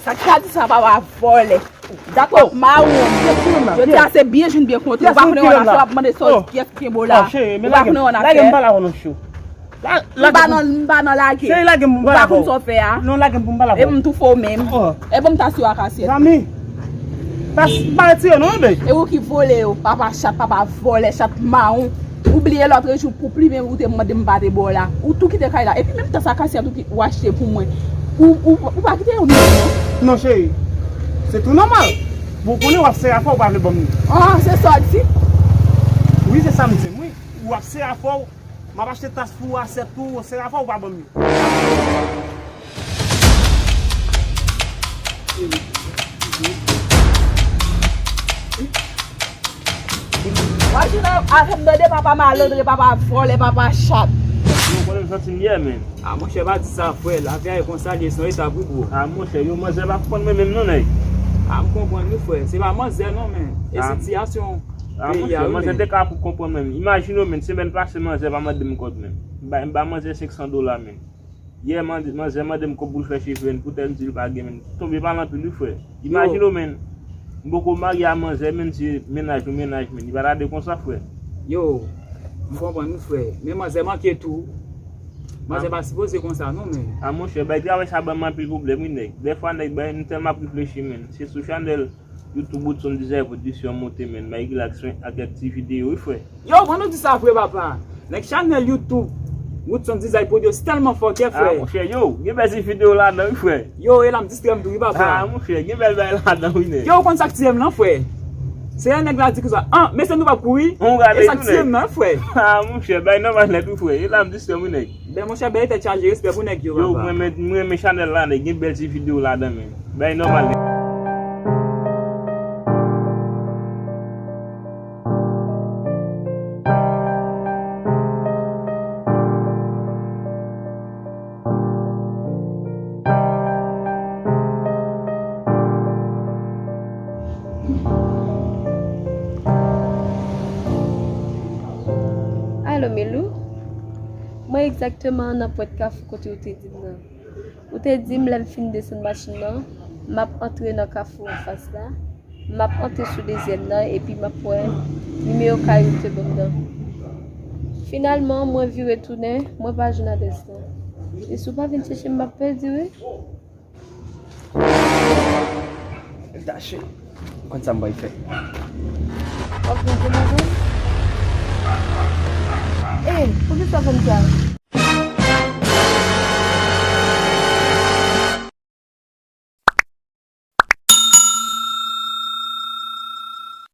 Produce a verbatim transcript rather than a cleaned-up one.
Sa k ka di sa, papa vòlè. Dat w ap mawon. Jodi a se byen jwenn byen kontre. Ou pa konnen w nan afè, w ap mande sa, kiyès ki kenbe w la. Ou pa konnen w nan afè. M pa nan, m pa nan lage. Ou pa konn sa w fè a. Non, lage m pou m pale avè w. E m toufe w menm. E bon, m ta sou ak asyèt. Zami. Pa, pa retire non, bebe. E ou ki vole yo, papa chat, papa vòlè, chat mawon. Ou bliye lòt jou pou plimen ou te mande m pa te ba w la. Ou tou kite kay la. Epi menm tan sa kay sa tou ki ou achte pou mwen. Ou, ou, ou pa kite yon minit non. Non, cheri. Se tou nòmal. Bon, ou konnen w ap sere afè w pa vle ban m li. Ah, se sa w di? Wi, se sa m di. Wi, w ap sere afè w. M ap achte tas pou w, asyèt tou, w sere afè w pa ban m li. Imajine avè m nan de papa malandren, papa vòlè, papa chat. Yo konnen m santi m yè, men. Ah, monchè, pa di sa, frè. Lavi a e konsa l ye, se yon etap, wi, bro. Ah, monchè, yo, manzè pa konprann mwen menm, non, nèg. Ah, m konprann, wi, frè. Se pa manzè, non, men. E sitiyasyon peyi a, wi, men. Ah, monchè, manzè te ka pou konprann mwen. Imajine w, men, semèn pase, manzè pa mande m kòb, men. M ba, m ba manzè senk san dola, men. Yè, manzè, manzè mande m kòb pou l fè cheve, men, poutèt m di l pa gen, men. Tonbe pale anpil, wi, frè. Imajine w, men. M poko marye a manzè, men, se mennaj ou mennaj, men. Li pa ta dwe konsa, frè. Yo, m konprann, wi, frè. Men manzè manke tou. Manzè pa sipoze konsa, non, men. Ah, monchè, bay travay sa ban m anpil pwoblèm, wi, nèg. Dèfwa, nèg, bay, m tèlman ap reflechi, men. Se sou chanèl YouTube Woodson Desire Production monte, men. Bay relax, men, ak kèk ti videyo, wi, frè. Yo, ban nou di sa vre, papa. Nèg chanèl YouTube Woodson Desire Production tèlman fòkè, frè. Ah, monchè, yo, gen bèl ti videyo ladan, wi, frè. Yo, e la m distrè m tou, wi, papa. Ah, monchè, gen bèl bagay ladan, wi, nèg. Yo, ou konn sa k tiye m lan, frè? Se lè nèg la di konsa, ah, mesye nou p ap kouri. E sa k tiye m lan, frè. Ah, monchè, bay nòmal nèt, wi, frè. E la m distrè m, wi, nèg. Ben, monchè, bèl tèt chaje, respè pou nèg yo, papa. Yo, mwen, mwen, mwen renmen chanèl la, nèg. Gen bèl ti videyo ladan, men. Bay nòmal nèg. Alo, Milou? Mwen egzakteman nan pwent kafou kote ou te di m nan. Ou te di m lè m fin desann machin nan, m ap antre nan kafou anfas la, m ap antre sou dezyèm nan, epi m ap wè nimewo kay ou te ban m nan. Finalman, mwen vire tounen, mwen pa jwenn adrès lan. E si w pa vin chèche m, m ap pèdi, wi. Tache. Konn sa m pral fè. W ap vin pou mwen menm? Ey, poukisa w fè m sa?